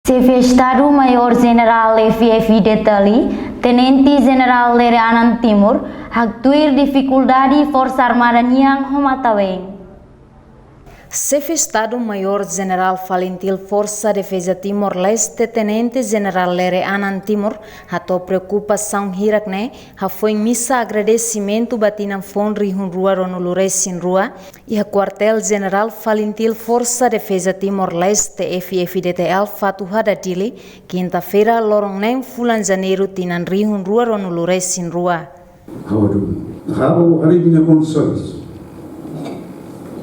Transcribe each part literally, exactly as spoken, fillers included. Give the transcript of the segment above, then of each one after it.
Xefe Estadu Maiór Jenerál F F D T L, Tenente Jenerál Lere Anan Timur, haktuir difikuldade Forsa Armada nian ho matan-been. Xefe Estadu Maiór Jenerál Falintil Forsa Defeza Timor-Leste, Tenente Jenerál Lere Anan Timur, hato'o preokupasaun hirak-ne'e hafoin misa agradesimentu ba tinan foun rihun rua ruanulu resin rua iha Kuartél Jenerál Falintil Forsa Defeza Timor-Leste, F F D T L, Fatuhada, Dili, kinta-feira, loron neen fulan Janeiru, tinan rihun rua ruanulu resin rua. Ha'u hakarak, ha'u haree ninia kondisoens.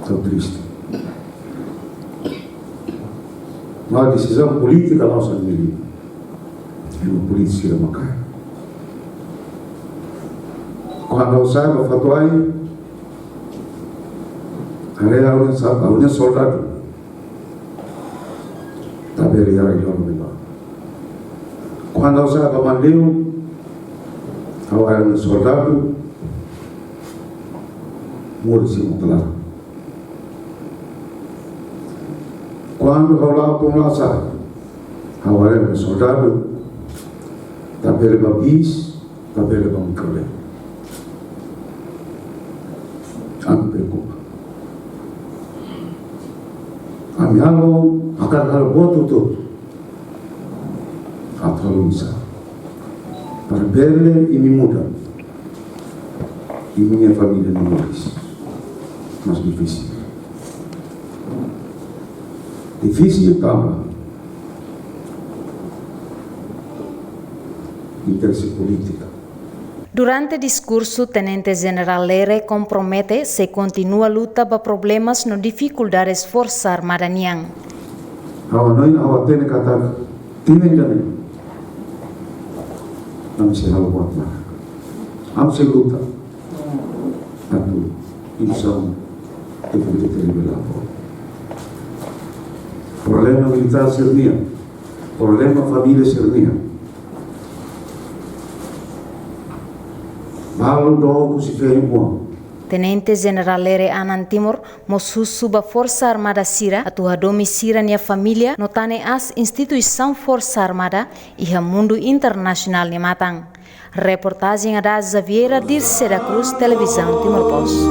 Ha'u triste. Mas desizaun polítika la'ós ha'u-nia. Ema polítika sira mak halo. Kuandu ha'u sa'e ba Fatuhada, haree ha'u-nia sa-, ha'u-nia soldadu. Tabele iha rai loron ne'ebá. Kuandu ha'u sa'e ba Manleu, ha'u haree ha'u-nia soldadu moris iha uma klaran. Kuandu ha'u la'o tun la'o sa'e, ha'u haree ha'u-nia soldadu tabele ba bis, tabele ba mikrolein. Ami preokupa. Ami halo, hakarak halo buat hotu-hotu atu halo misa. Para bele imi muda imi-nia família nia moris. Mas difisil. Difisil tanba interese polítika. Durante diskursu, Tenente Jenerál Lere kompromete sei kontinua luta ba problemas no difikuldades Forsa Armada nian. Ha'u hanoin, ha'u hatene katak tinan ida-ne'e ami sei halo buat barak. Ami sei luta atu instituisaun F F D T L bele apoiu. Problema militár sira-nian, problema família sira-nian, balu dook husi feen-oan. Tenente Jenerál Lere Anan Timur mós husu ba Forsa Armada sira atu hadomi sira-nia família no tane aas instituisaun Forsa Armada iha mundu internasionál nia matan. Reportajen Adaza Vieira, Dirce da Cruz, Televizaun Timor Post.